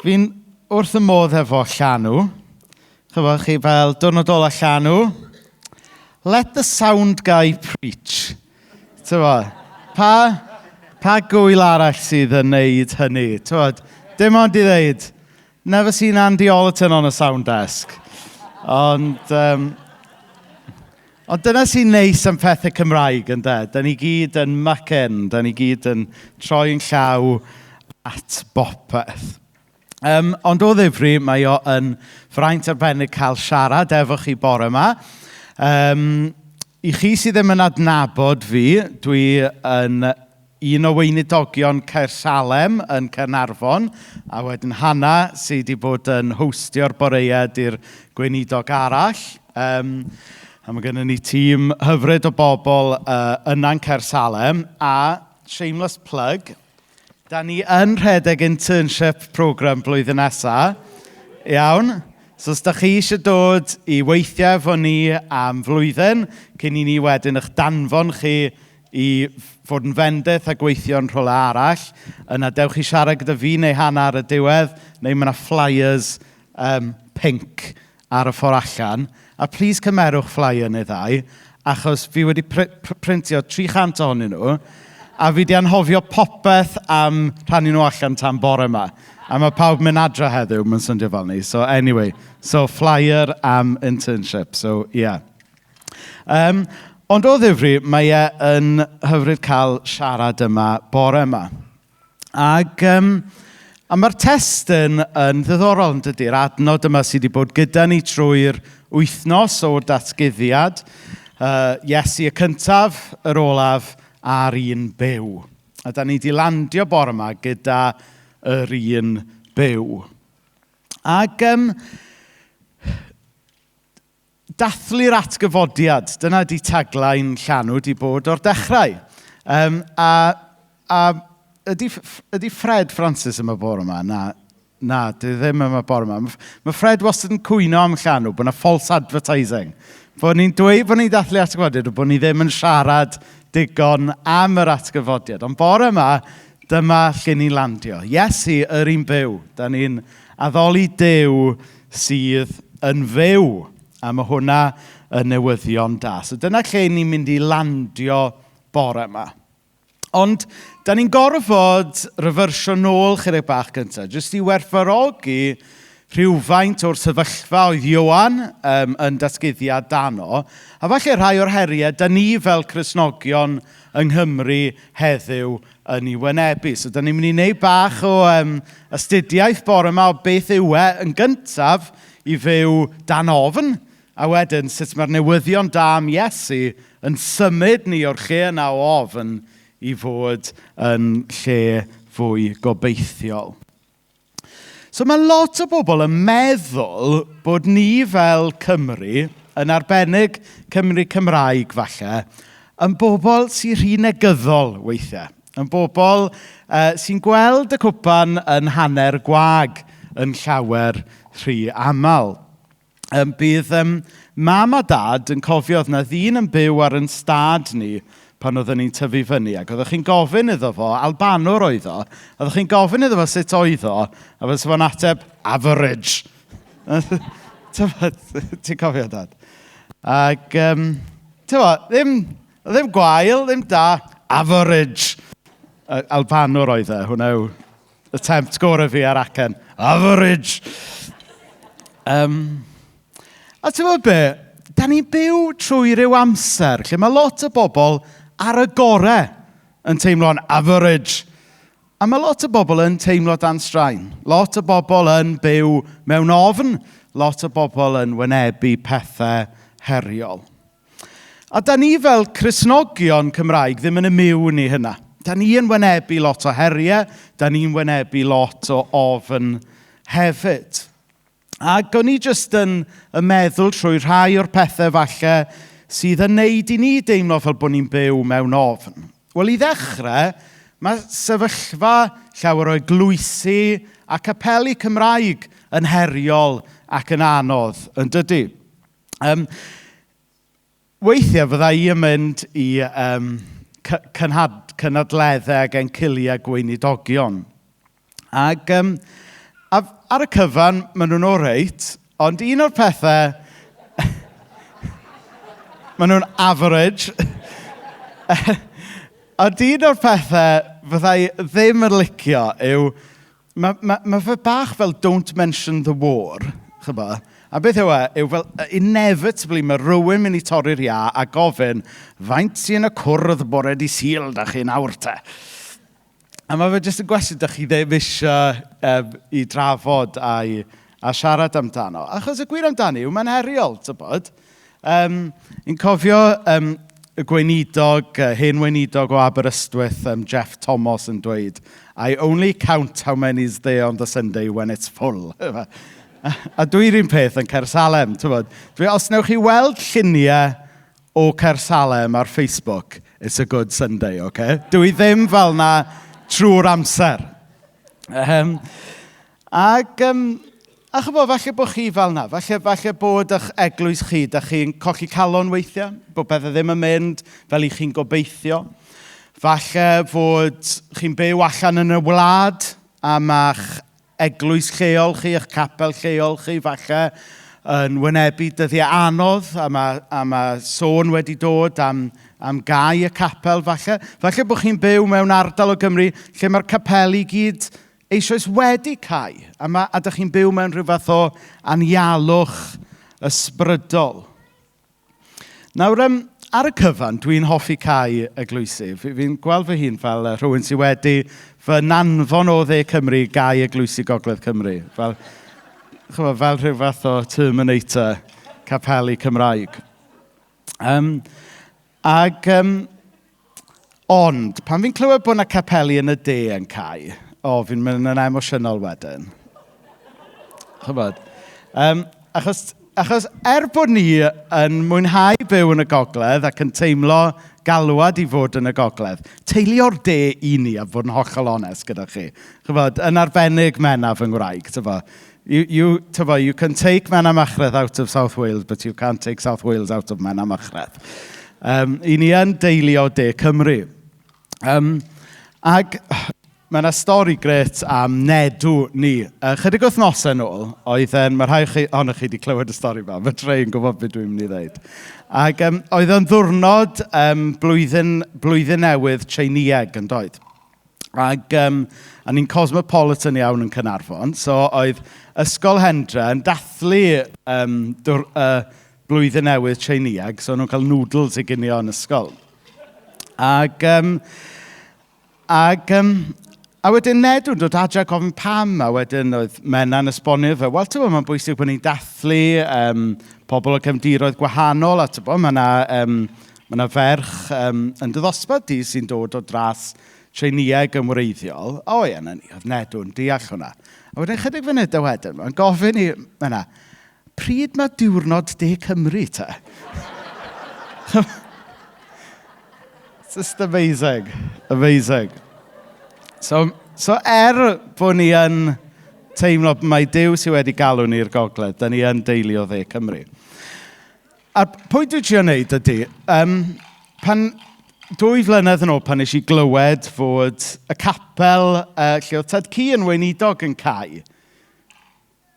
Fi'n wrth y modd efo llanw. Chybod chi fel diwrnod ola llanw. Let the sound guy preach. Tybod, pa gwyl arall sydd yn neud hynny? Tybod, dim ond i ddeud, never seen Andy Ollerton on a sound desk. Ond dyna sy'n neis am pethau Cymraeg, ynde? Da ni gyd yn muck in, da ni gyd yn troi'n llaw at bopeth. Ond o ddifri, mae o yn fraint arbennig cael siarad efo chi bore yma. I chi sydd ddim yn adnabod fi, dwi yn un o weinidogion Caersalem yn Caernarfon, a wedyn Hana sydd wedi bod yn hostio'r boreau i'r gweinidog arall. A mae gennym ni tîm hyfryd o bobl yna'n Caersalem, a shameless plug, da ni yn rhedeg internship program blwyddyn nesaf. Iawn. So os da chi eisiau dod i weithio efo ni am flwyddyn, cyn i ni wedyn eich danfon chi i fod yn fendith a gweithio yn rhywle arall, yna dewch i siarad gyda fi neu Hana ar y diwedd, neu mae yna flyers pink ar y ffordd allan. A please cymerwch flyer neu ddau, achos fi wedi printio 300 ohonyn nhw, a fi wedi anghofio popeth am rhannu nhw allan tan bore yma. A mae pawb mynd adre heddiw, mae'n swndio fel ni. So anyway, so flyer am internship, so yeah. Ond o ddifri, mae e yn hyfryd cael siarad yma bore yma. A mae'r testun yn ddiddorol, yn dydy? Yr adnod yma sydd wedi bod gyda ni trwy'r wythnos o'r datguddiad. Iesu y cyntaf, yr olaf a'r un byw. A da ni wedi landio bore yma gyda yr un byw. Ac dathlu'r atgyfodiad, dyna di tagline Llanw di bod o'r dechrau. A ydy Fred Francis yma bore yma? Na, di ddim yma bore yma. Mae Fred wastad yn cwyno am Llanw, bod yna false advertising. Bod ni'n dweud bod ni'n dathlu atgyfodiad, bod ni ddim yn siarad digon am yr atgyfodiad. Ond bore yma, dyma lle ni'n landio. Iesu, yr un byw. Da ni'n addoli Duw sydd yn fyw. A mae hwnna yn newyddion da. So dyna lle ni'n mynd i landio bore yma. Ond, da ni'n gorfod refersio nôl chydig bach gyntaf, jyst i werthfawrogi rhywfaint o'r sefyllfa oedd Ioan yn datguddiad dano, a falle rhai o'r heriau da ni fel Cristnogion yng Nghymru heddiw yn ei wynebu. So, da ni'n mynd i wneud bach o astudiaeth bore yma o beth yw e yn gyntaf i fyw dan ofn, a wedyn sut mae'r newyddion da am Iesu yn symud ni o'r lle yna o ofn i fod yn lle fwy gobeithiol. So mae lot o bobl yn meddwl bod ni fel Cymru, yn arbennig Cymru Cymraeg falle, yn bobl sy'n rhy negyddol weithiau. Yn bobl sy'n gweld y cwpan yn hanner gwag yn llawer rhy aml. Bydd mam a dad yn cofio oedd 'na ddyn yn byw ar yn stad ni pan oedden ni'n tyfu fyny, ac oeddech chi'n gofyn iddo fo, Albanwr oedd o, oeddech chi'n gofyn iddo fo sut oedd o, a fysa fo'n ateb, average. Ti'n cofio, Dad? Ac, t'mo', ddim gwael, ddim da, average. Albanwr oedd e, hwnna yw attempt gorau fi ar acen. Average! A ti'n gwybod be? Da ni'n byw trwy ryw amser lle mae lot o bobl ar y gorau yn teimlo'n average. A mae lot o bobl yn teimlo dan straen. Lot o bobl yn byw mewn ofn. Lot o bobl yn wynebu pethau heriol. A da ni fel Cristnogion Cymraeg ddim yn immune i hynna. Da ni yn wynebu lot o heriau, da ni'n wynebu lot o ofn hefyd. Ac o'n i jyst yn meddwl trwy rhai o'r pethau falle sydd yn neud i ni deimlo fel bod ni'n byw mewn ofn. Wel, i ddechrau, mae sefyllfa llawer o eglwysi a capeli Cymraeg yn heriol ac yn anodd, yn dydy? Weithiau fydda i yn mynd i cynhadleddau ac enciliau gweinidogion. Ac A ar y cyfan, maen nhw'n oreit, ond un o'r pethau... maen nhw'n average. Ond un o'r pethau fyddai ddim yn licio yw... Mae ma fe bach fel "don't mention the war", chybod? A beth yw e, yw fel, inevitably mae rhywun mynd i torri'r iâ a gofyn, "Faint sy'n y cwrdd bore dydd Sul da chi nawr te?" A mae fe jyst yn gwestiwn da chi ddim eisiau i drafod a siarad amdano. Achos y gwir amdani yw mae'n heriol, tybod? I'n cofio y gweinidog, hen weinidog o Aberystwyth, Jeff Thomas, yn dweud, "I only count how many is there on the Sunday when it's full." A dwi'n un peth yn Caersalem, tybod. Os newch chi weld lluniau o Caersalem ar Facebook, it's a good Sunday, okay? Dwi ddim fel na trwy'r amser. Ac, a chybod, falle bod chi fel na. Falle bod eich eglwys chi, da chi'n colli calon weithiau, bod pethau ddim yn mynd fel i chi'n gobeithio. Falle fod chi'n byw allan yn y wlad a ma'ch eglwys lleol chi, eich capel lleol chi, falle yn wynebu dyddiau anodd a mae sôn wedi dod am gau y capel falle. Falle bod chi'n byw mewn ardal o Gymru lle mae'r capeli gyd eisoes wedi cau a dych chi'n byw mewn rhyw fath o anialwch ysbrydol. Nawr, ar y cyfan, dwi'n hoffi cau eglwysi. Fi'n gweld fy hun fel rhywun sydd wedi fy nanfon o dde Cymru gau eglwysi Gogledd Cymru. Fel, chymod, fel rhyw fath o Terminator capeli Cymraeg. Ond, pan fi'n clywed bod yna capeli yn y de yn cau, o, fi'n mynd yn emosiynol wedyn. Chymod? Achos er bod ni yn mwynhau byw yn y gogledd ac yn teimlo galwad i fod yn y gogledd, teulu o'r de i ni, a fod yn hollol onest gyda chi. Chymod, yn arbennig Mena fy ngwraig, tyfo. Tyfo, you can take Menna Machreth out of South Wales, but you can't take South Wales out of Menna Machreth. I ni yn deulu o De Cymru. Ac mae yna stori grêt am Nedw ni. Chydig wythnosau nôl, oedd yn, mae rhai chi, ohonoch chi wedi clywed y stori yma, mae Trey yn gwybod beth dwi'n mynd i ddeud. Ac oedd yn ddiwrnod blwyddyn newydd Tsieinïeg yn doedd. Ac a ni'n cosmopolitan iawn yn Caernarfon, so oedd Ysgol Hendre yn dathlu blwyddyn newydd Tsieinïeg, so nhw'n cael noodles i ginio yn ysgol. Ac a wedyn Nedw'n dod adre gofyn pam, a wedyn oedd Mena'n esbonio fe, wel, ti'n mae'n bwysig bod ni'n dathlu pobl o cefndiroedd gwahanol, a ti'n mae yna ma ferch yn dy ddosbarth di sy'n dod o dras Tsieinïeg yn wreiddiol. O ie, na ni, oedd Nedw'n deall hwnna. A wedyn chydig funudau wedyn, mae'n gofyn i Mena, "Pryd mae diwrnod De Cymru te?" It's just amazing. Amazing. So er bod ni yn teimlo mai Duw sydd wedi galw ni i'r gogledd, da ni yn deulu o dde Cymru. A pwynt dwi'n trio wneud ydy, pan 2 flynedd yn ôl pan nes i glywed fod y capel lle oedd Tad Cu yn weinidog yn cau,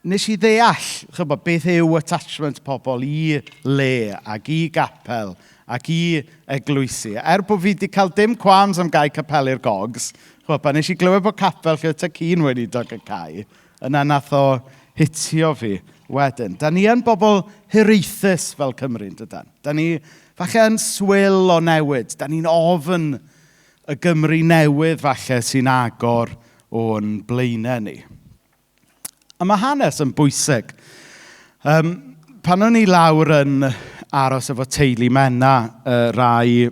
nes i ddeall, chybod, beth yw attachment pobl i le ac i gapel ac i eglwysi. Er bod fi wedi cael dim qualms am gau capeli'r Gogs, chybod, pan nes i glywed bod capel lle oedd Tad Cu'n weinidog yn cau, yna nath o hitio fi wedyn. Da ni yn bobl hiraethus fel Cymru, yn dydan? Da ni falle yn swil o newid. Da ni'n ofn y Gymru newydd falle sy'n agor o'n blaenau ni. A mae hanes yn bwysig. Pan o'n i lawr yn aros efo teulu Mena rai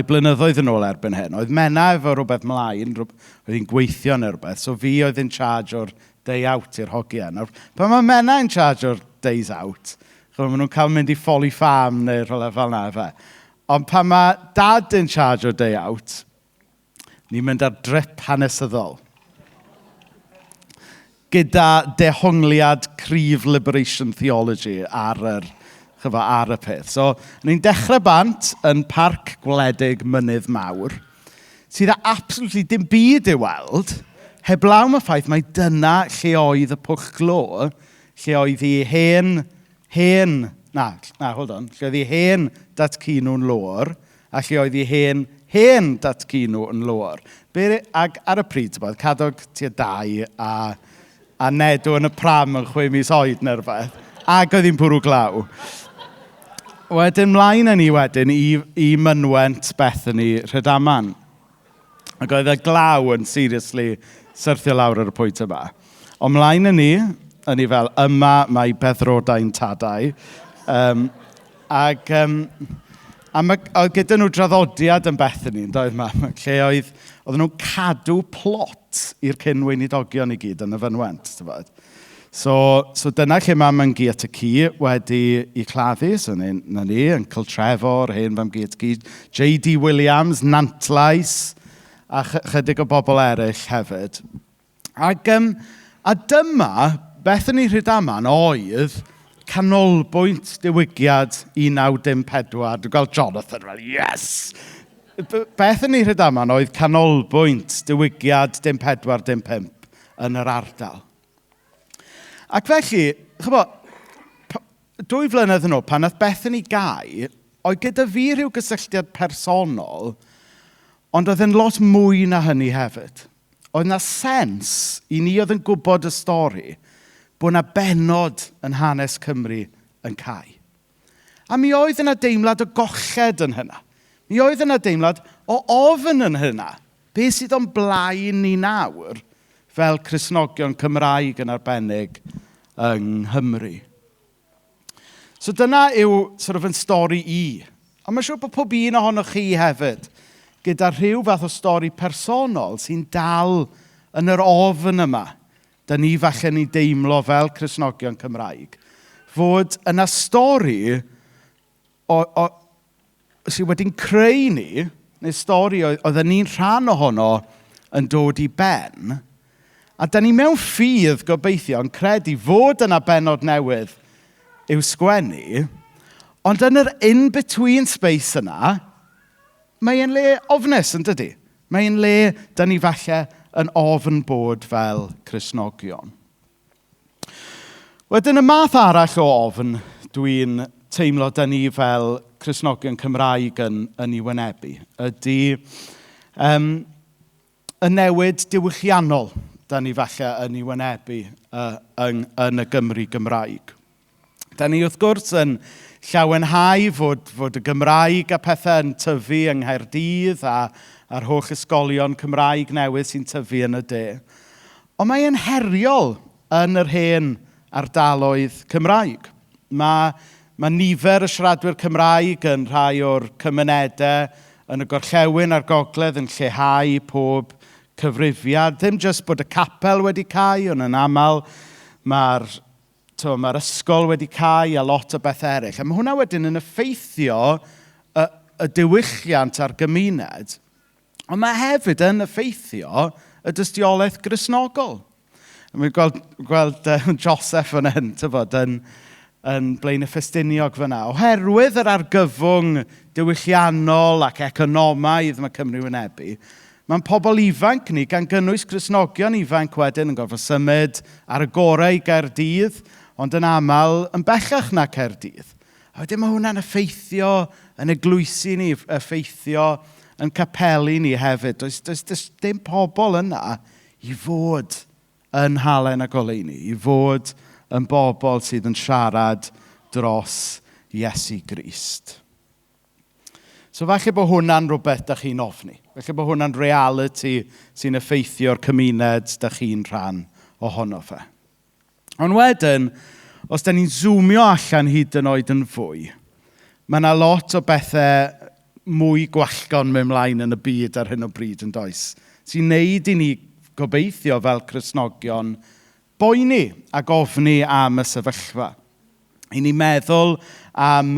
blynyddoedd yn ôl erbyn hyn, oedd Mena efo rhywbeth mlaen, oedd hi'n gweithio neu rhywbeth, so fi oedd in charge o'r day out i'r hogiau. Nawr, pan mae Mena in charge o'r days out, chymod, maen nhw'n cael mynd i Folly Farm neu rhywle fel 'na efe. Ond pan mae Dad in charge o'r day out, ni'n mynd ar drip hanesyddol gyda dehongliad cryf liberation theology chyfo, ar y peth. So, ni'n dechrau bant yn Parc Gwledig Mynydd Mawr, sydd â absolutely dim byd i'w weld, Heblaw am y ffaith mai dyna lle oedd y pwll glo, lle oedd ei hen, hen, na, na, hold on, lle oedd ei hen datcu nhw'n lwr, a lle oedd ei hen, hen datcu nhw yn lwr. Be, ac ar y pryd, ti'n bod, Cadog tua 2 a Nedw yn y pram yn 6 mis oed neu rhywbeth, ac oedd hi'n bwrw glaw. Wedyn mlaen â ni wedyn i mynwent Bethany Rhydaman. Ac oedd y glaw yn seriously syrthio lawr ar y pwynt yma. Ond mlaen â ni, o'n i fel, yma mae beddrodau'n tadau. Ac oedd gyda nhw draddodiad yn Bethany, yn doedd mam, lle oedden nhw'n cadw plot i'r cyn-weinidogion i gyd yn y fynwent. Tybod. So dyna lle mae mam-gu a tad-cu wedi i claddu. So ni, na ni, Uncle Trevor, hen fam-gu a tad-cu, J.D. Williams, Nantlais, a chydig o bobl eraill hefyd. Ac a dyma, Bethany Rhydaman oedd canolbwynt diwygiad 1914. Dwi'n gweld Jonathan fel, "Yes!" Bethany Rhydaman oedd canolbwynt diwygiad 14, 15 yn yr ardal. Ac felly, chybod, 2 flynedd yn ôl, pan nath Bethany gau, oedd gyda fi rhyw gysylltiad personol, ond oedd yn lot mwy na hynny hefyd. Oedd na sens i ni oedd yn gwybod y stori bod na benod yn hanes Cymru yn cau. A mi oedd yna deimlad o golled yn hynna. Mi oedd yna deimlad o ofn yn hynna. Be sydd o'n blaen ni nawr fel Cristnogion Cymraeg yn arbennig yng Nghymru? So dyna yw sort of yn stori i. Ond mae'n siŵr bod pob un ohonoch chi hefyd gyda rhyw fath o stori personol sy'n dal yn yr ofn yma. Da ni falle ni deimlo fel Cristnogion Cymraeg. Fod yna stori o sydd wedi'n creu ni, neu stori oedden ni'n rhan ohono yn dod i ben, a da ni mewn ffydd gobeithio yn credu fod yna benod newydd i'w sgwennu, ond yn yr in-between space yna, mae'n le ofnus, yn dydy? Mae'n le da ni falle yn ofn bod fel Cristnogion. Wedyn y math arall o ofn dwi'n teimlo da ni fel Cristnogion Cymraeg yn ei wynebu ydy y newid diwylliannol da ni falle yn ei wynebu yn y Gymru Gymraeg. Da ni wrth gwrs yn llawenhau fod y Gymraeg a pethau yn tyfu yng Nghaerdydd a'r holl ysgolion Cymraeg newydd sy'n tyfu yn y de. Ond mae'n heriol yn yr hen ardaloedd Cymraeg. Mae nifer y siaradwyr Cymraeg yn rhai o'r cymunedau yn y gorllewin a'r gogledd yn lleihau pob cyfrifiad. Ddim jyst bod y capel wedi cau, ond yn aml mae'r ysgol wedi cau a lot o bethau eraill. A mae hwnna wedyn yn effeithio y diwylliant a'r gymuned, ond mae hefyd yn effeithio y dystiolaeth Gristnogol. Mae'n gweld Joseph fan hyn, tybod, yn Blaenau Ffestiniog fyna. Oherwydd yr argyfwng diwylliannol ac economaidd mae Cymru wynebu, mae'n pobl ifanc ni, gan gynnwys Cristnogion ifanc wedyn, yn gorfod symud ar y gorau i Gaerdydd, ond yn aml yn bellach na Caerdydd. A wedyn mae hwnna'n effeithio yn eglwysi ni, effeithio yn capeli ni hefyd. Does dim pobl yna i fod yn halen a goleuni, i fod yn bobl sydd yn siarad dros Iesu Grist. So falle bod hwnna'n rhywbeth da chi'n ofni. Falle bod hwnna'n reality sy'n effeithio'r cymuned da chi'n rhan ohono fe. Ond wedyn, os da ni'n zoomio allan hyd yn oed yn fwy, mae yna lot o bethau mwy gwallgon mewn mlaen yn y byd ar hyn o bryd yn does? Sy'n neud i ni gobeithio fel Cristnogion boeni ac ofni am y sefyllfa. I ni meddwl am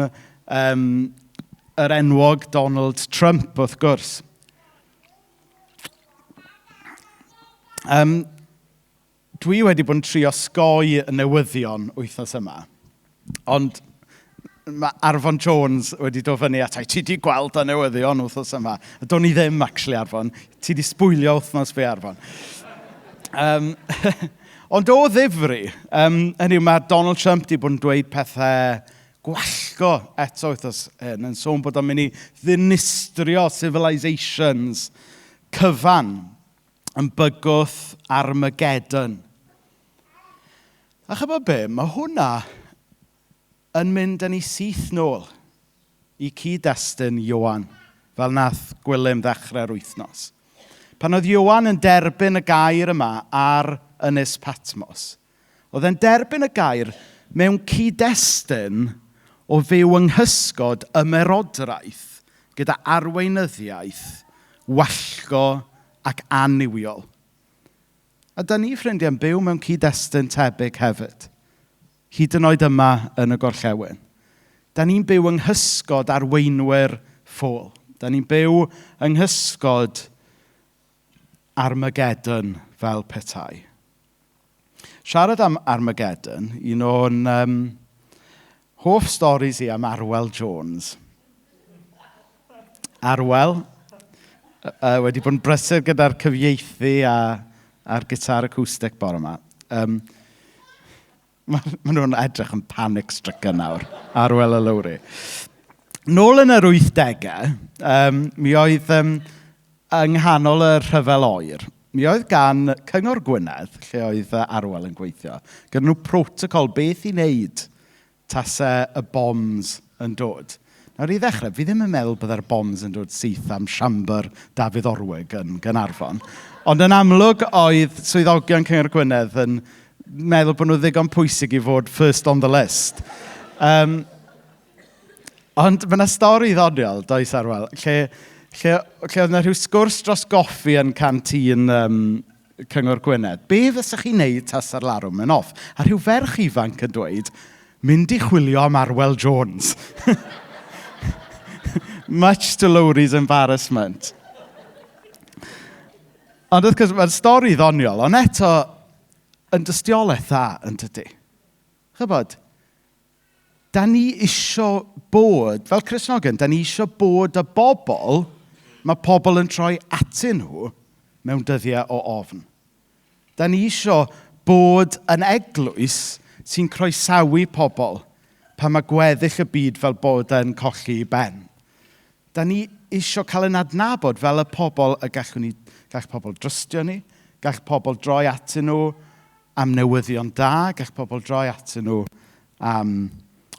yr enwog Donald Trump, wrth gwrs. Dwi wedi bod yn trio osgoi y newyddion wythnos yma, ond mae Arfon Jones wedi dod fyny ata i, "Ti di gweld y newyddion wythnos yma?" A do'n i ddim, actually, Arfon. Ti di sbwylio wythnos fi, Arfon. Ond o ddifri, hynny yw, mae Donald Trump wedi bod yn dweud pethau gwallgo eto wythnos hyn, yn sôn bod o'n mynd i ddinistrio civilizations cyfan yn bygwth Armageddon. A chybod be, mae hwnna yn mynd â ni syth nôl i cyd-destun Ioan, fel nath Gwilym ddechrau'r wythnos. Pan oedd Ioan yn derbyn y gair yma ar Ynys Patmos, oedd e'n derbyn y gair mewn cyd-destun o fyw yng nghysgod ymerodraeth gyda arweinyddiaeth wallgo ac annuwiol. A da ni, ffrindiau, yn byw mewn cyd-destun tebyg hefyd. Hyd yn oed yma yn y gorllewin. Da ni'n byw yng nghysgod arweinwyr ffôl. Da ni'n byw yng nghysgod Armageddon fel petai. Siarad am Armageddon, un o'n hoff storis i am Arwel Jones. Arwel, wedi bod yn brysur gyda'r cyfieithu a'r gitar acoustic bore yma. Ma nhw'n edrych yn panic stricken nawr, Arwel a Lowri. Nôl yn yr 80au, mi oedd yng nghanol y rhyfel oer, mi oedd gan Cyngor Gwynedd, lle oedd Arwel yn gweithio, gyda nhw protocol beth i wneud tasau y bombs yn dod. Nawr i ddechrau, fi ddim yn meddwl byddai'r bombs yn dod syth am siambr Dafydd Orwig yn Gaernarfon. Ond yn amlwg oedd swyddogion Cyngor Gwynedd yn meddwl bod nhw ddigon pwysig i fod first on the list. Ond mae yna stori ddoniol, does Arwel, lle oedd yna rhyw sgwrs dros goffi yn canteen Cyngor Gwynedd. Be fysech chi'n neud tasa'r larwm yn off? A rhyw ferch ifanc yn dweud, mynd i chwilio am Arwel Jones. Much to Lowry's embarrassment. Ond wrth gwrs, mae'r stori ddoniol, ond eto yn dystiolaeth dda yn dydy. Chybod, da ni isio bod, fel Cristnogion, da ni isio bod y bobl mae pobl yn troi atyn nhw mewn dyddiau o ofn. Da ni isio bod yn eglwys sy'n croesawu pobl pan mae gweddill y byd fel bod e'n colli i ben. Da ni isio cael yn adnabod fel y pobl y gallwn ni, gall pobl drystio ni, gall pobl droi atyn nhw am newyddion da, gall pobl droi atyn nhw am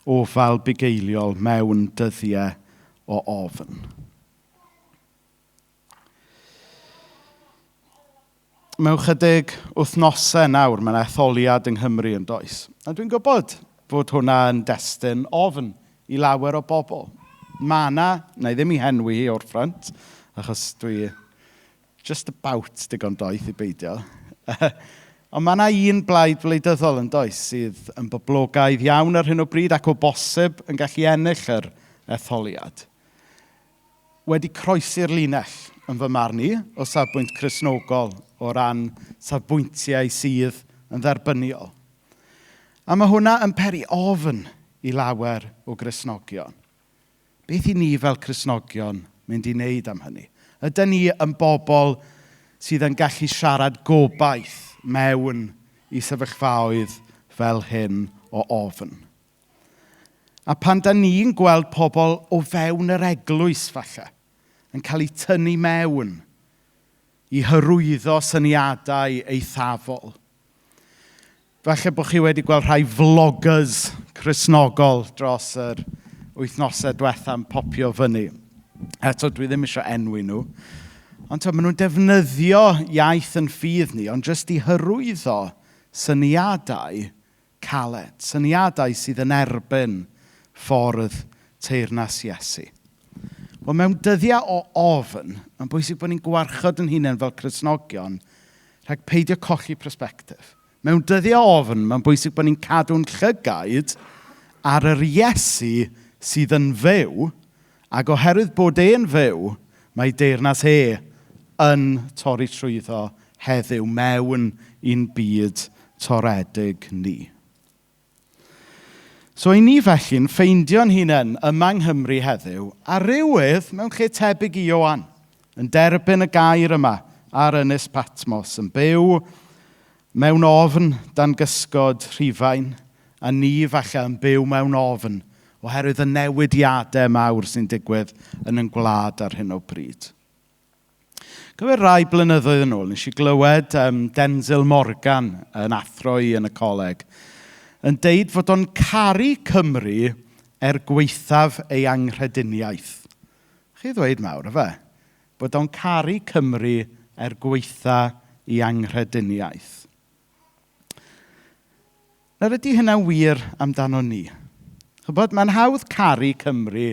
ofal bugeiliol mewn dyddiau o ofn. Mewn chydig wythnosau nawr, mae yna etholiad yng Nghymru yn does. A dwi'n gwybod fod hwnna yn destun ofn i lawer o bobl. Mae yna, na i ddim i henwi hi o'r ffrynt, achos dwi just about digon doeth i beidio. Ond mae yna un blaid wleidyddol yn does sydd yn boblogaidd iawn ar hyn o bryd ac o bosib yn gallu ennill yr etholiad. Wedi croesi'r linell yn fy marn i o safbwynt Cristnogol o ran safbwyntiau sydd yn dderbyniol. A mae hwnna yn peri ofn i lawer o Gristnogion. Beth i ni fel Cristnogion mynd i wneud am hynny? Ydyn ni yn bobl sydd yn gallu siarad gobaith mewn i sefyllfaoedd fel hyn o ofn? A pan da ni'n gweld pobl o fewn yr eglwys falle, yn cael eu tynnu mewn i hyrwyddo syniadau eithafol. Falle bod chi wedi gweld rhai vloggers Cristnogol dros yr wythnosau diwetha yn popio fyny. Eto, dwi ddim eisiau enwi nhw. Ond to, maen nhw'n defnyddio iaith yn ffydd ni, ond jyst i hyrwyddo syniadau caled, syniadau sydd yn erbyn ffordd teyrnas Iesu. Wel, mewn dyddiau o ofn, mae'n bwysig bod ni'n gwarchod yn hunain fel Cristnogion rhag peidio colli persbectif. Mewn dyddiau o ofn, mae'n bwysig bod ni'n cadw'n llygaid ar yr Iesu sydd yn fyw, ac oherwydd bod e'n fyw, mae deyrnas e yn torri trwyddo heddiw mewn i'n byd toredig ni. So i ni felly'n ffeindio'n hunain yma yng Nghymru heddiw, a rywedd mewn lle tebyg i Ioan, yn derbyn y gair yma ar Ynys Patmos, yn byw Mewn ofn dan gysgod Rhufain, a ni falle yn byw mewn ofn oherwydd y newidiadau mawr sy'n digwydd yn ein gwlad ar hyn o bryd. Cofio rai blynyddoedd yn ôl, nes i glywed Denzil Morgan yn athro i yn y coleg, yn deud fod o'n caru Cymru er gwaethaf ei anghrediniaeth. Chi ddweud mawr, ife? Bod o'n caru Cymru er gwaetha ei anghrediniaeth. Nawr ydy hynna'n wir amdano ni? Chybod, mae'n hawdd caru Cymru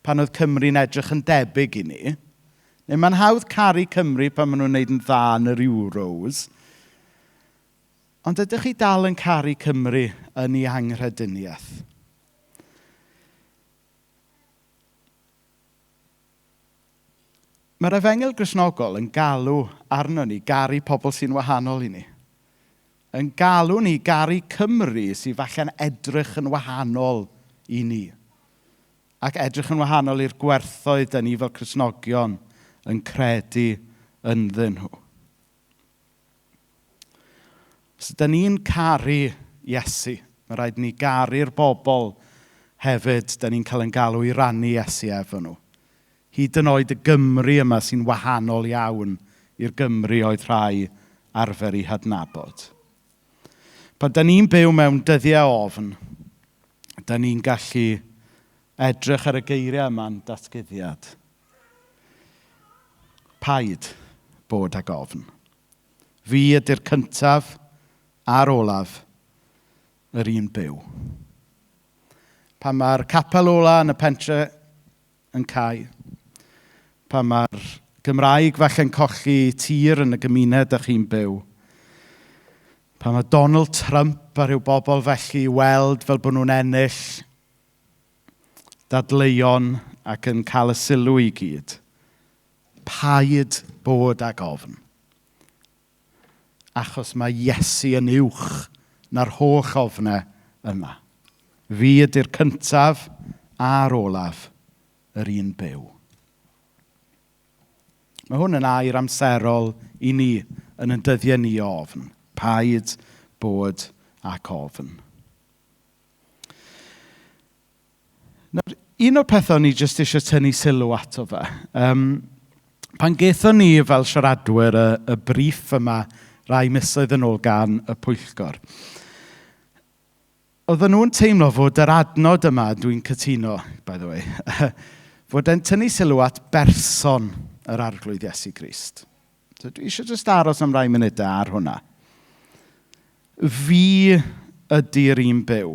pan oedd Cymru'n edrych yn debyg i ni. Neu mae'n hawdd caru Cymru pan maen nhw'n gwneud yn dda yn yr Euros. Ond ydych chi dal yn caru Cymru yn ei anghrediniaeth? Mae'r Efengyl Gristnogol yn galw arno ni garu pobl sy'n wahanol i ni. Yn galw ni garu Cymru sydd falle'n edrych yn wahanol i ni. Ac edrych yn wahanol i'r gwerthoedd da ni fel Cristnogion yn credu ynddyn nhw. Os ydyn ni'n caru Iesu, mae rhaid ni garu'r bobl hefyd da ni'n cael ein galw i rannu Iesu efo nhw. Hyd yn oed y Gymru yma sy'n wahanol iawn i'r Gymru oedd rhai arfer ei hadnabod. Pan da ni'n byw mewn dyddiau ofn, da ni'n gallu edrych ar y geiriau yma'n datguddiad. Paid bod ag ofn. Fi ydy'r cyntaf a'r olaf, yr un byw. Pan mae'r capel ola yn y pentre yn cau, pan mae'r Gymraeg falle'n colli tir yn y gymuned ydych chi'n byw, pan mae Donald Trump a rhyw bobl felly i weld fel bod nhw'n ennill dadleuon ac yn cael y sylw i gyd, paid bod ag ofn. Achos mae Iesu yn uwch na'r holl ofnau yma. Fi ydy'r cyntaf a'r olaf, yr un byw. Mae hwn yn air amserol i ni yn ein dyddiau ni o ofn. Paid bod ac ofn. Nawr, un o'r pethau o'n i jyst eisiau tynnu sylw ato fe, pan gaethon ni fel siaradwyr y briff yma rai misoedd yn ôl gan y pwyllgor, oedden nhw'n teimlo fod yr adnod yma, dwi'n cytuno, by the way, fod e'n tynnu sylw at berson yr Arglwydd Iesu Grist. So dwi eisiau jyst aros am rai munudau ar hwnna. Fi ydy'r un byw.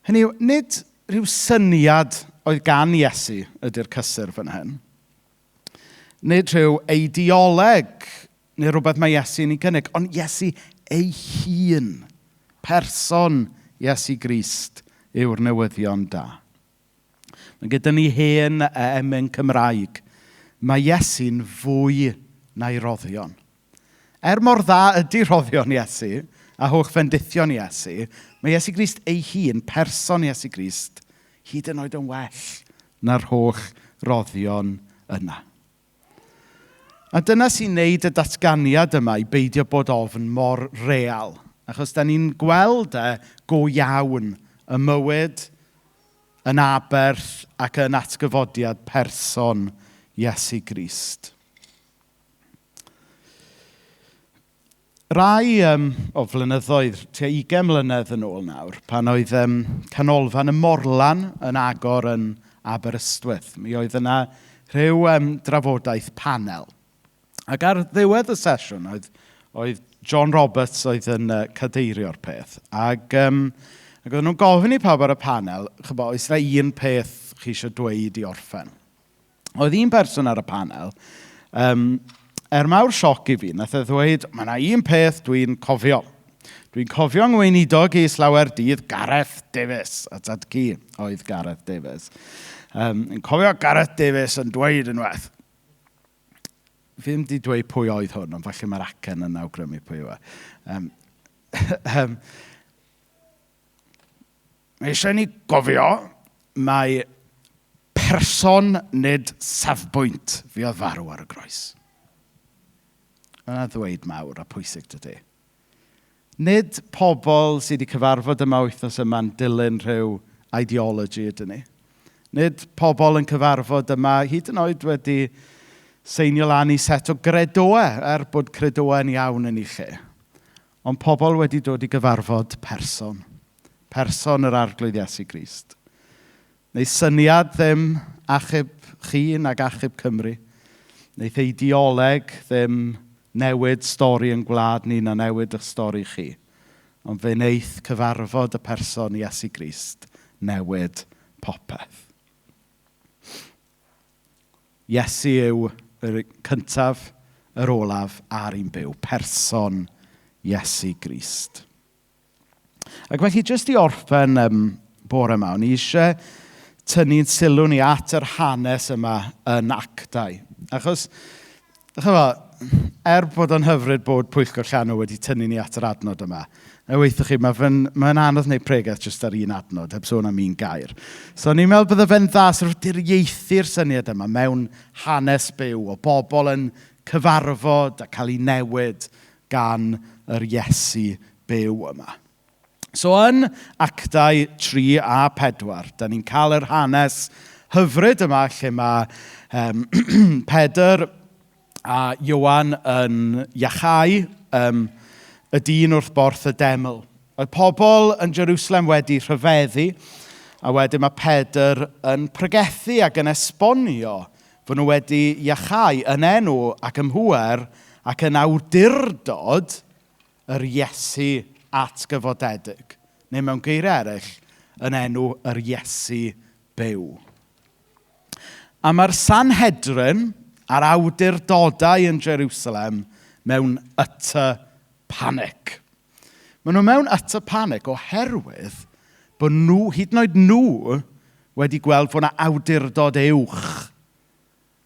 Hynny yw, nid rhyw syniad oedd gan Iesu ydy'r cysur fan hyn. Nid rhyw eideoleg neu rhywbeth mae Iesu'n ei gynnig, ond Iesu ei hun, person Iesu Grist yw'r newyddion da. Mae gyda ni hen emyn Cymraeg. Mae Iesu'n fwy na'i roddion. Er mor dda ydy rhoddion Iesu a holl fendithion Iesu, mae Iesu Grist ei hun, person Iesu Grist, hyd yn oed yn well na'r holl roddion yna. A dyna sy'n neud y datganiad yma i beidio bod ofn mor real. Achos da ni'n gweld e go iawn y mywyd, yn aberth ac yn atgyfodiad person Iesu Grist. Rai o flynyddoedd, tua 20 mlynedd yn ôl nawr, pan oedd canolfan y Morlan yn agor yn Aberystwyth, mi oedd yna rhyw drafodaeth panel. Ac ar ddiwedd y sesiwn oedd John Roberts oedd yn cadeirio'r peth. Ac oedden nhw'n gofyn i pawb ar y panel, chybod, oes yna un peth chi eisiau dweud i orffen? Oedd un person ar y panel, er mawr sioc i fi, nath e ddweud, mae yna un peth dwi'n cofio. Dwi'n cofio ngweinidog i slawer dydd, Gareth Davies, a tad-cu oedd Gareth Davies. Yn cofio Gareth Davies yn dweud unwaith. Fi ddim wedi dweud pwy oedd hwn, ond falle mae'r acen yn awgrymu pwy yw e. Mae eisiau ni gofio mai person nid safbwynt fuodd farw ar y groes. Mae yna ddweud mawr a pwysig dydy. Nid pobl sydd wedi cyfarfod yma wythnos yma'n dilyn rhyw ideology ydyn ni. Nid pobl yn cyfarfod yma hyd yn oed wedi seinio lan i set o gredoau, er bod credoau'n iawn yn ei lle. Ond pobl wedi dod i gyfarfod person. Person yr Arglwydd Iesu Grist. Neu syniad ddim achub chi nag achub Cymru. Neith eideoleg ddim newid stori yn gwlad ni na newid eich stori chi. Ond fe wneith cyfarfod y person Iesu Grist newid popeth. Iesu yw yr cyntaf, yr olaf a'r un byw. Person Iesu Grist. Ac felly, jyst i orffen bore yma, o'n i eisiau tynnu'n sylw ni at yr hanes yma yn Actau. Achos, chymod, er bod o'n hyfryd bod Pwyllgor Llanw wedi tynnu ni at yr adnod yma, a weithoch chi, mae'n anodd wneud pregeth jyst ar un adnod, heb sôn am un gair. So o'n i'n meddwl bydde fe'n dda sort of diriaethu'r syniad yma mewn hanes byw o bobl yn cyfarfod a cael ei newid gan yr Iesu byw yma. So yn Actau 3 a 4, da ni'n cael yr hanes hyfryd yma lle mae Pedr a Ioan yn iachau y dyn wrth borth y deml. Oedd pobl yn Jerusalem wedi rhyfeddu, a wedyn mae Pedr yn pregethu ac yn esbonio fod nhw wedi iachau yn enw ac ym mhŵer ac yn awdurdod yr Iesu atgyfodedig. Neu mewn geiriau eraill, yn enw yr Iesu byw. A mae'r Sanhedrin a'r awdurdodau yn Jerusalem mewn utter panic. Maen nhw mewn utter panic oherwydd bod nhw, hyd yn oed nhw, wedi gweld fod yna awdurdod uwch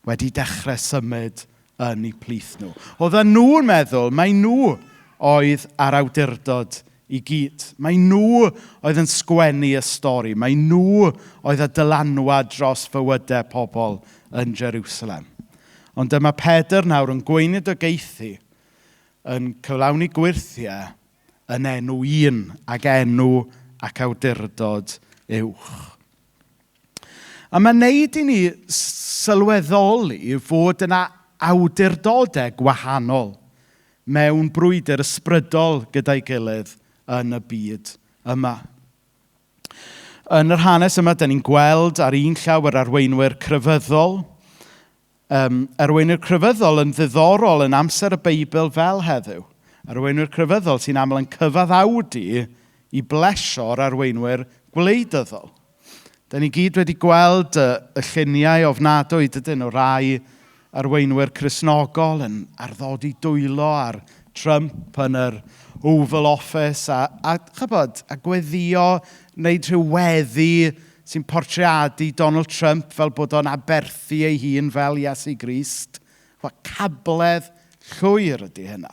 wedi dechrau symud yn eu plith nhw. Oedden nhw'n meddwl mai nhw oedd ar awdurdod i gyd. Mai nhw oedd yn sgwennu y stori. Mai nhw oedd y dylanwad dros fywydau pobl yn Jerusalem. Ond dyma Pedr nawr yn gweinidogaethu yn cyflawni gwyrthiau yn enw un ac enw ac awdurdod uwch. A mae'n neud i ni sylweddoli fod yna awdurdodau gwahanol mewn brwydr ysbrydol gyda'i gilydd yn y byd yma. Yn yr hanes yma, da ni'n gweld ar un llaw yr arweinwyr crefyddol. Arweinwyr crefyddol yn ddiddorol yn amser y Beibl fel heddiw. Arweinwyr crefyddol sy'n aml yn cyfaddawdu i blesio'r arweinwyr gwleidyddol. Da ni gyd wedi gweld y lluniau ofnadwy dydyn o rai arweinwyr Cristnogol yn arddodi dwylo ar Trump yn yr Oval Office a chybod, a gweddio, wneud rhyw weddi sy'n portreadu Donald Trump fel bod o'n aberthu ei hun fel Iesu Grist. Wel, cabledd llwyr ydy hynna.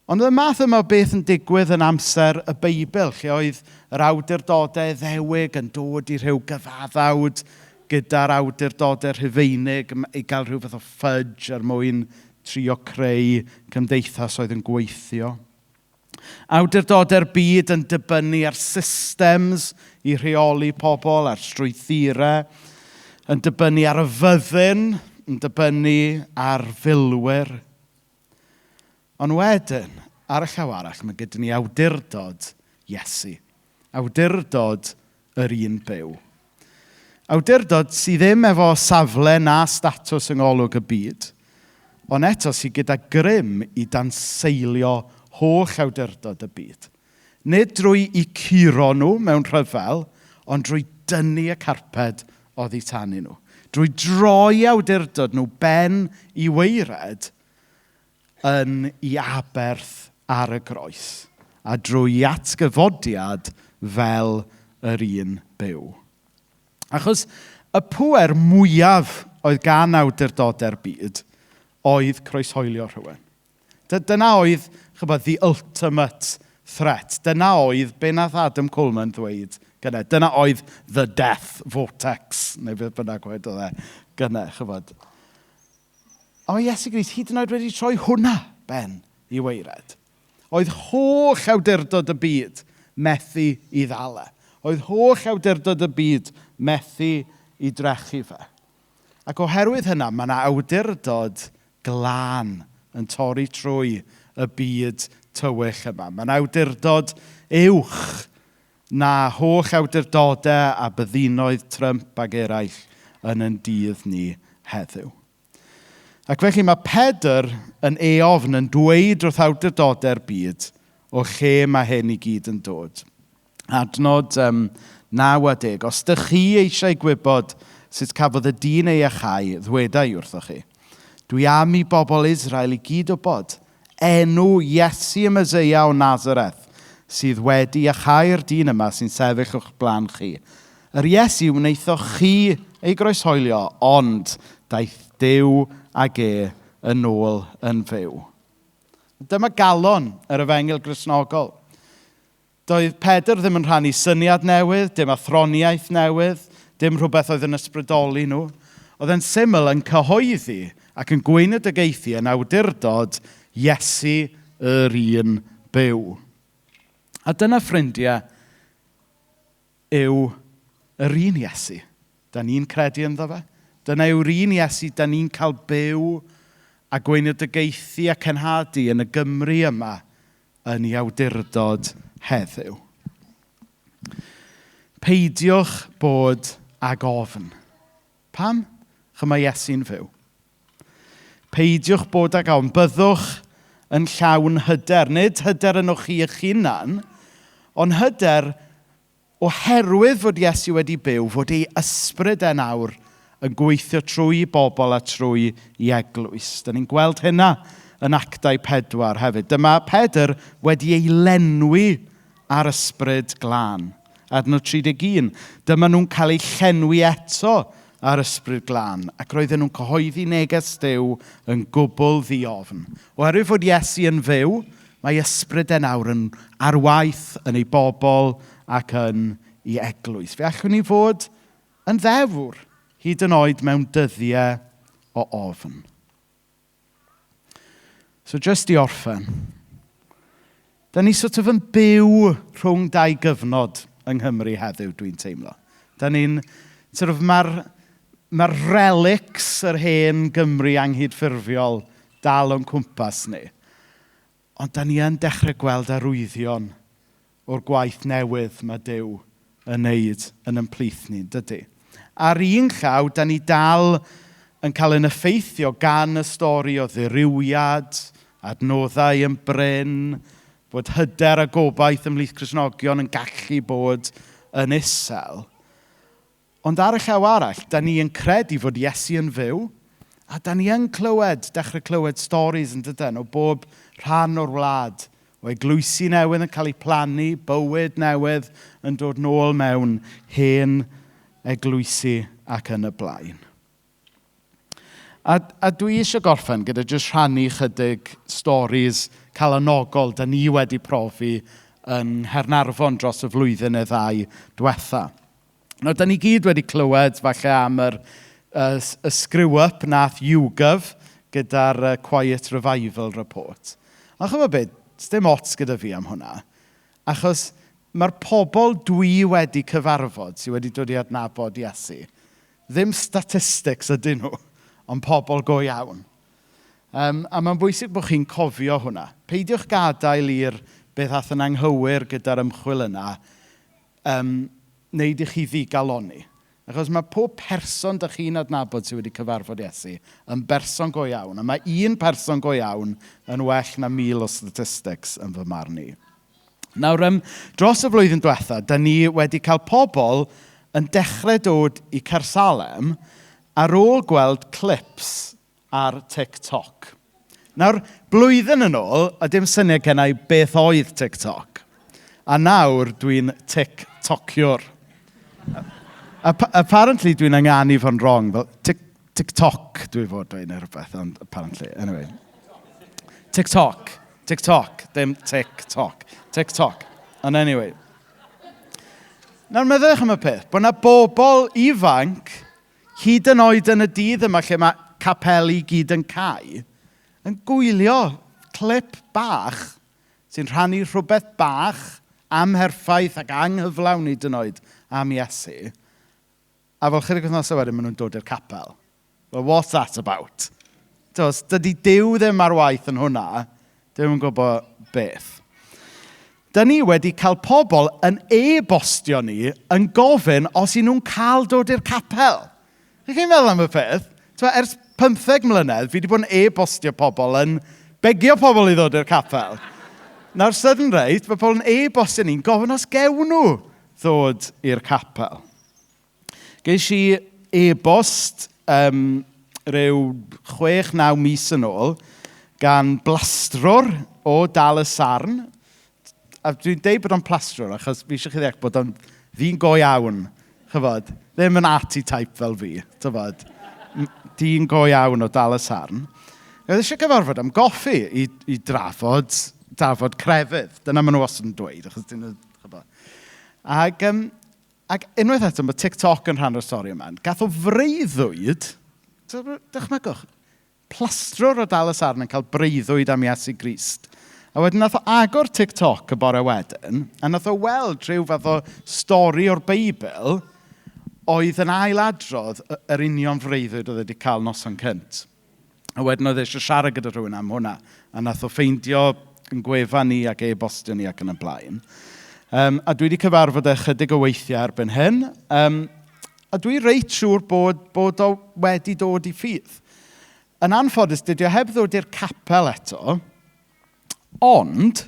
Ond y math yma o beth yn digwydd yn amser y Beibl, lle oedd yr awdurdodau Iddewig yn dod i rhyw gyfaddawd gyda'r awdurdodau Rhufeinig i gael rhyw fath o fudge er mwyn trio creu cymdeithas oedd yn gweithio. Awdurdodau'r byd yn dibynnu ar systems i rheoli pobl, ar strwythurau, yn dibynnu ar y fyddin, yn dibynnu ar filwyr. Ond wedyn, ar y llaw arall, mae gyda ni awdurdod Iesu. Awdurdod yr un byw. Awdurdod sydd ddim efo safle na statws yng ngolwg y byd, ond eto sydd gyda grym i danseilio holl awdurdod y byd. Nid drwy i curo nhw mewn rhyfel, ond drwy dynnu y carped oddi tanyn nhw. Drwy droi awdurdod nhw ben i waered yn i aberth ar y groes a drwy atgyfodiad fel yr un byw. Achos y pŵer mwyaf oedd gan awdurdodau'r byd oedd croeshoelio rhywun. Dyna oedd, chybod, the ultimate threat. Dyna oedd, be nath Adam Coleman ddweud gynne. Dyna oedd the death vortex, neu beth bynnag wedodd e gynne, chybod. Ond mae Iesu Grist hyd yn oed wedi troi hwnna ben i waered. Oedd holl awdurdod y byd methu i ddala. Oedd holl awdurdod y byd methu i drechu fe. Ac oherwydd hynna, mae yna awdurdod glân yn torri trwy y byd tywyll yma. Mae yna awdurdod uwch na holl awdurdodau a byddinoedd Trump ag eraill yn ein dydd ni heddiw. Ac felly mae Pedr yn eofn yn dweud wrth awdurdodau'r byd o lle mae hyn i gyd yn dod. Adnod 9 a 10. Os dych chi eisiau gwybod sut cafodd y dyn ei iachau, ddweda i wrthoch chi. Dwi am i bobl Israel i gyd wybod enw Iesu y Meseia o Nazareth sydd wedi iachau'r dyn yma sy'n sefyll o'ch blaen chi. Yr Iesu wnaethoch chi ei groeshoelio, ond daeth Duw ag e yn ôl yn fyw. Dyma galon yr efengyl Gristnogol. Doedd Pedr ddim yn rhannu syniad newydd, dim athroniaeth newydd, dim rhywbeth oedd yn ysbrydoli nhw. Oedd e'n syml yn cyhoeddi ac yn gweinidogaethu yn awdurdod Iesu yr un byw. A dyna, ffrindiau, yw yr un Iesu. Da ni'n credu ynddo fe. Dyna yw'r un Iesu da ni'n cael byw a gweinidogaethu a cenhadu yn y Gymru yma yn ei awdurdod heddiw. Peidiwch bod ag ofn. Pam? Chos mae Iesu'n fyw. Peidiwch bod ag ofn. Byddwch yn llawn hyder. Nid hyder ynoch chi eich hunan, ond hyder oherwydd fod Iesu wedi byw, fod ei ysbryd e nawr yn gweithio trwy bobl a trwy i eglwys. Da ni'n gweld hynna yn Actau 4 hefyd. Dyma Pedr wedi ei lenwi ar ysbryd glân. Adnod 31. Dyma nhw'n cael eu llenwi eto ar ysbryd glân ac roedden nhw'n cyhoeddi neges Duw yn gwbl ddiofn. Oherwydd fod Iesu yn fyw, mae ysbryd e nawr yn ar waith yn ei bobl ac yn ei eglwys. Fe allwn ni fod yn ddewr hyd yn oed mewn dyddiau o ofn. So just i orffen, da ni sort of yn byw rhwng dau gyfnod yng Nghymru heddiw, dwi'n teimlo. Da ni'n, sort of, mae'r mae relics yr hen Gymru anghydffurfiol dal o'n cwmpas ni. Ond da ni yn dechrau gweld arwyddion o'r gwaith newydd mae Duw yn neud yn ymplith ni, dydy? Ar un llaw, da ni dal yn cael ein effeithio gan y stori o ddirywiad, adnoddau yn brin, bod hyder a gobaith ymhlith Cristnogion yn gallu bod yn isel. Ond ar y llaw arall, da ni yn credu fod Iesu yn fyw, a da ni yn clywed, dechrau clywed storis yn dydyn, o bob rhan o'r wlad, o eglwysi newydd yn cael eu plannu, bywyd newydd yn dod nôl mewn hen eglwysi ac yn y blaen. A dwi eisiau gorffen gyda jyst rhannu chydig storis calonogol da ni wedi profi yn Nghaernarfon dros y flwyddyn neu ddau diwetha. Nawr, da ni gyd wedi clywed falle am y screw-up nath YouGov gyda'r Quiet Revival Report. Ond chymod beth, dim ots gyda fi am hwnna. Achos mae'r pobl dwi wedi cyfarfod sydd wedi dod i adnabod Iesu, ddim statistics ydyn nhw, ond pobl go iawn. A mae'n bwysig bod chi'n cofio hwnna. Peidiwch gadael i'r beth ath yn anghywir gyda'r ymchwil yna wneud i chi ddigalonni. Achos mae pob person dych chi'n adnabod sydd wedi cyfarfod Iesu yn berson go iawn. A mae un person go iawn yn well na 1,000 o statistics yn fy marn i. Nawr, dros y flwyddyn diwetha, da ni wedi cael pobl yn dechrau dod i Caersalem ar ôl gweld clips ar TikTok. Nawr, blwyddyn yn ôl, a dim syniad gen i beth oedd TikTok. A nawr dwi'n TikTokiwr. Apparently dwi'n ynganu fo'n wrong, fel TikTok dwi fod dweud neu rhywbeth, ond apparently, anyway. TikTok, TikTok, dim TikTok, TikTok. And anyway. Nawr meddylwch am y peth, bod yna bobl ifanc, hyd yn oed yn y dydd yma lle mae capeli gyd yn cau, yn gwylio clips ar TikTok. clip bach sy'n rhannu rhywbeth bach amherffaith ac anghyflawn hyd yn oed am Iesu. A fel chydig wythnosau wedyn, maen nhw'n dod i'r capel. Well, what's that about? Os dydy Duw ddim ar waith yn hwnna, ddim yn gwybod beth. Da ni wedi cael pobl yn e-bostio ni yn gofyn os y'n nhw'n cael dod i'r capel. Chi'n meddwl am y peth? T'mo, ers 15 mlynedd, fi wedi bod yn e-bostio pobl yn begio pobl i ddod i'r capel. Nawr, sudden reit, mae pobl yn e-bostio ni'n gofyn os gewn nhw ddod i'r capel. Ges i e-bost rhyw 6-9 mis yn ôl gan blastrwr o Dal y Sarn. A dwi'n deud bod o'n plastrwr achos fi eisiau chi ddeall bod o'n ddyn go iawn. Chybod, ddim yn arty type fel fi, tybod. Dyn go iawn o Dal y Sarn. Oedd eisiau cyfarfod am goffi i drafod crefydd. Dyna maen nhw wastad yn dweud, achos dyn nhw, chybod. Ac unwaith eto, mae TikTok yn rhan o'r stori yma. Gath o freuddwyd, dychmygwch, plastrwr o Dal y Sarn yn cael breuddwyd am Iesu Grist. A wedyn nath o agor TikTok y bore wedyn, a nath o weld rhyw fath o stori o'r Beibl oedd yn ailadrodd yr union freuddwyd oedd wedi cael noson cynt. A wedyn oedd eisiau siarad gyda rhywun am hwnna. A nath o ffeindio yn gwefan ni ac e-bostio ni ac yn y blaen. A dwi wedi cyfarfod e chydig o weithiau erbyn hyn. A dwi reit siŵr bod o wedi dod i ffydd. Yn anffodus, dydy o heb ddod i'r capel eto, ond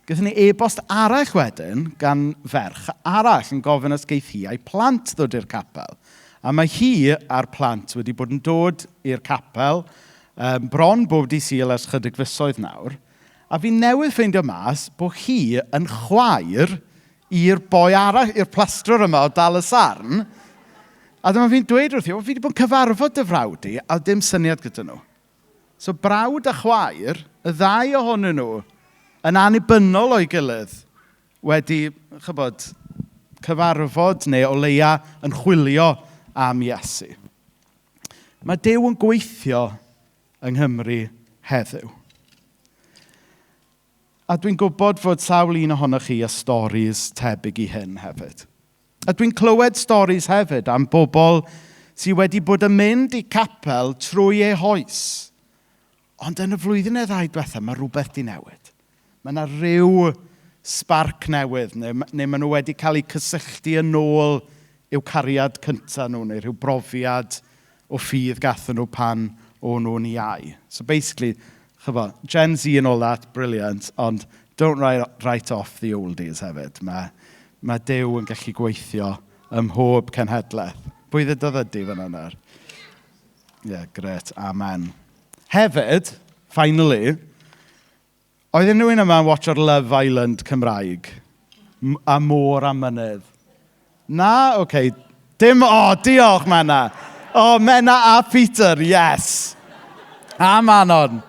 gaethon ni e-bost arall wedyn gan ferch arall yn gofyn os geith hi a'i plant ddod i'r capel. A mae hi a'r plant wedi bod yn dod i'r capel bron bob dydd Sul ers chydig fisoedd nawr. A fi newydd ffeindio mas bod hi yn chwaer i'r boi arall, i'r plastrwr yma o Dal y Sarn. A dyma fi'n dweud wrthi, "Wel, fi wedi bod yn cyfarfod dy frawd i, a dim syniad gyda nhw." So brawd a chwaer, y ddau ohonyn nhw, yn annibynnol o'i gilydd, wedi, chybod, cyfarfod neu o leia yn chwilio am Iesu. Mae Duw yn gweithio yng Nghymru heddiw. A dwi'n gwybod fod sawl un ohonoch chi â storis tebyg i hyn hefyd. A dwi'n clywed storis hefyd am bobl sydd wedi bod yn mynd i capel trwy eu hoes. Ond yn y flwyddyn neu ddau diwetha, mae rhywbeth di newid. Mae yna rhyw spark newydd, neu maen nhw wedi cael eu cysylltu yn ôl i'w cariad cyntaf nhw, neu rhyw brofiad o ffydd gathon nhw pan o'n nhw'n iau. So basically, chyfo, Gen Z and all that, brilliant, ond don't write off the oldies hefyd. Mae Duw yn gallu gweithio ym mhob cenhedlaeth. Pwy ddudodd ydy fyna nawr? Ie, yeah, gret, amen. Hefyd, finally, oedd unrhyw un yma'n watcho'r Love Island Cymraeg? A môr a mynydd? Na? Oce. Okay. Dim, o, oh, diolch Mena. O, oh, Mena a Peter, yes. A Manon.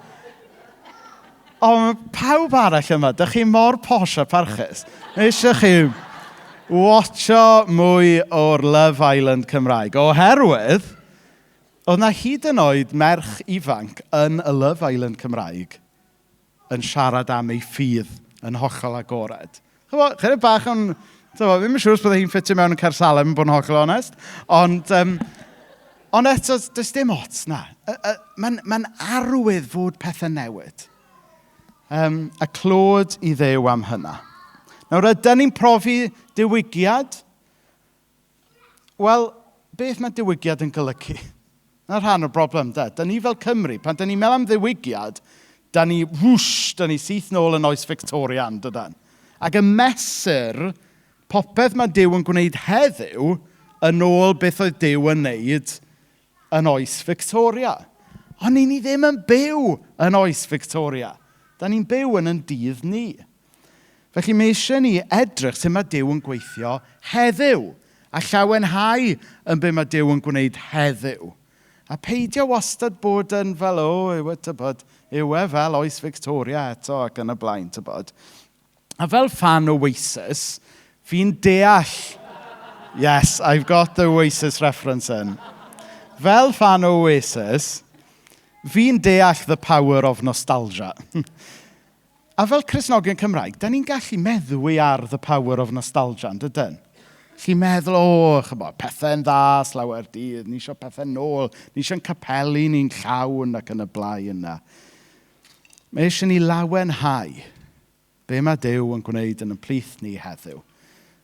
O, mae pawb arall yma, dych chi mor posh a parchus. Mae eisiau chi watcho mwy o'r Love Island Cymraeg. Oherwydd, oedd na hyd yn oed merch ifanc yn y Love Island Cymraeg yn siarad am ei ffydd yn hollol agored. Chybod, chydig bach yn... Tyfo, ddim yn siŵr os bydde hi'n ffitio mewn yn Caersalem, yn bod yn hollol onest. Ond eto, does dim ots na. Mae'n arwydd fod pethau newid. A clod i Dduw am hynna. Nawr, ydyn ni'n profi diwygiad? Wel, beth mae diwygiad yn golygu? Na'r rhan o'r broblem, de. Da ni fel Cymru, pan da ni'n meddwl am ddiwygiad, da ni, whoosh, da ni syth nôl yn oes Victorian, dydan? Ac y mesur popeth mae Duw yn gwneud heddiw yn ôl beth oedd Duw yn wneud yn oes Victoria. Ond ni ddim yn byw yn oes Victoria. Da ni'n byw yn yn dydd ni. Felly mae eisiau ni edrych sut mae Duw yn gweithio heddiw a llawenhau yn be mae Duw yn gwneud heddiw. A peidio wastad bod yn fel, o, yw e, tybod, yw e fel oes Victoria eto ac yn y blaen, tybod. A fel fan Oasis, fi'n deall... Yes, I've got the Oasis reference in. Fel fan Oasis, Fi'n deall the power of nostalgia. A fel Cristnogion Cymraeg, da ni'n gallu meddwi ar the power of nostalgia, yn dydyn? Chi'n meddwl, o, chybod, pethau'n dda, slawer dydd, ni eisiau pethau nôl, ni eisiau'n capeli ni'n llawn ac yn y blaen yna. Mae eisiau ni lawenhau be mae Duw yn gwneud yn y plith ni heddiw.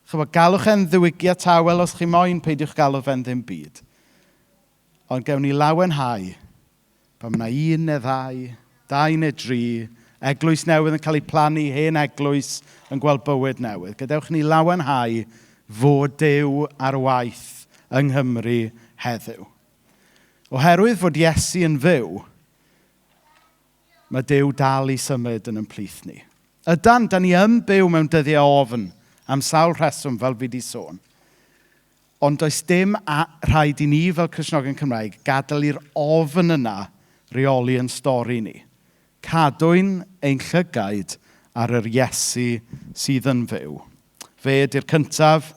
Chybod, galwch e'n ddiwygiad tawel os chi moyn, peidiwch galw fe'n ddim byd. Ond gewn ni lawenhau pan mae yna un neu ddau, dau neu dri, eglwys newydd yn cael ei plannu, hen eglwys yn gweld bywyd newydd. Gadewch ni lawenhau fod Duw ar waith yng Nghymru heddiw. Oherwydd fod Iesu yn fyw, mae Duw dal i symud yn ein plith ni. Ydan, da ni yn byw mewn dyddiau ofn am sawl rheswm fel fi wedi sôn. Ond does dim rhaid i ni fel Cristnogion Cymraeg gadael i'r ofn yna reoli yn stori ni. Cadwyn ein llygaid ar yr Iesu sydd yn fyw. Fe ydy'r cyntaf,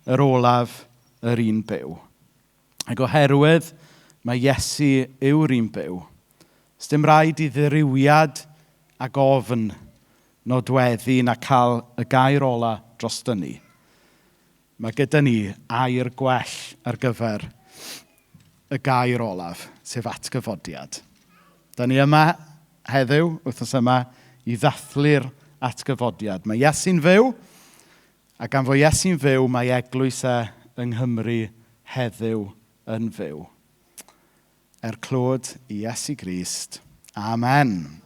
yr olaf, yr un byw. Ac oherwydd mae Iesu yw'r un byw, sdim rhaid i ddirywiad ac ofn nodweddu na cael y gair ola dros ni. Mae gyda ni air gwell ar gyfer y gair olaf, sef atgyfodiad. Da ni yma heddiw, wythnos yma, i ddathlu'r atgyfodiad. Mae Iesu'n fyw, a gan fod Iesu'n fyw, mae eglwys e yng Nghymru heddiw yn fyw. Er clod i Iesu Grist. Amen.